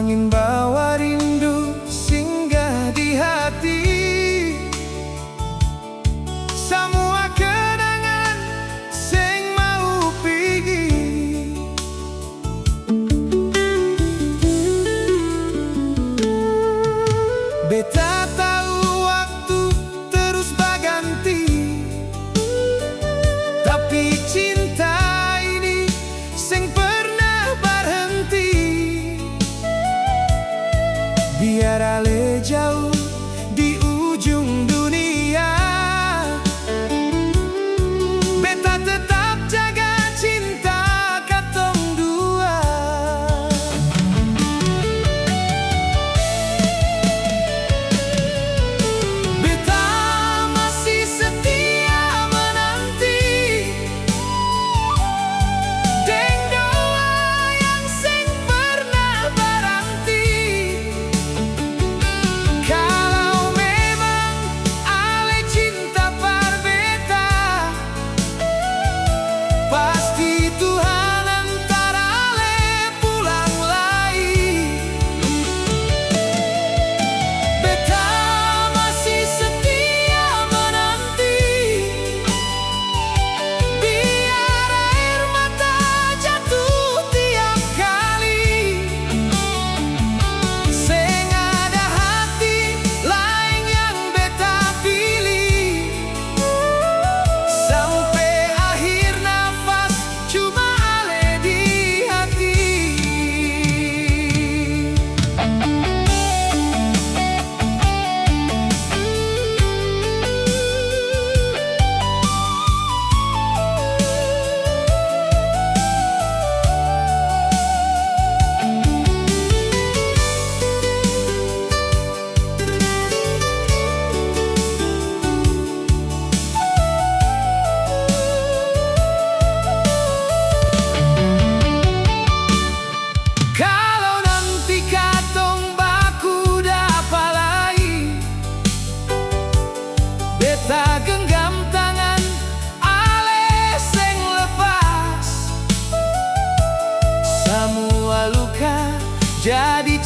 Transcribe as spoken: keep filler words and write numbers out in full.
Angin bawa rindu singgah di hati. Samua kenangan seng mau pigi. Beta tau waktu terus baganti, tapi cinta ini seng pernah barhenti. Biar ale jauh di ujung dunia, beta tetap jaga cinta katong dua. Beta masih setia menanti deng doa yang seng pernah baranti. Kalau memang ale cinta par beta, pasti Tuhan antar ale pulang lai. Beta masih setia menanti, biar aer mata jatuh tiap kali. Seng ada hati laeng yang beta pilih. Sampe akhir nafas cuma ale di hati. Kalo nanti katong baku dapa lai, beta genggam tangan, ale seng lepas. Samua luka jadi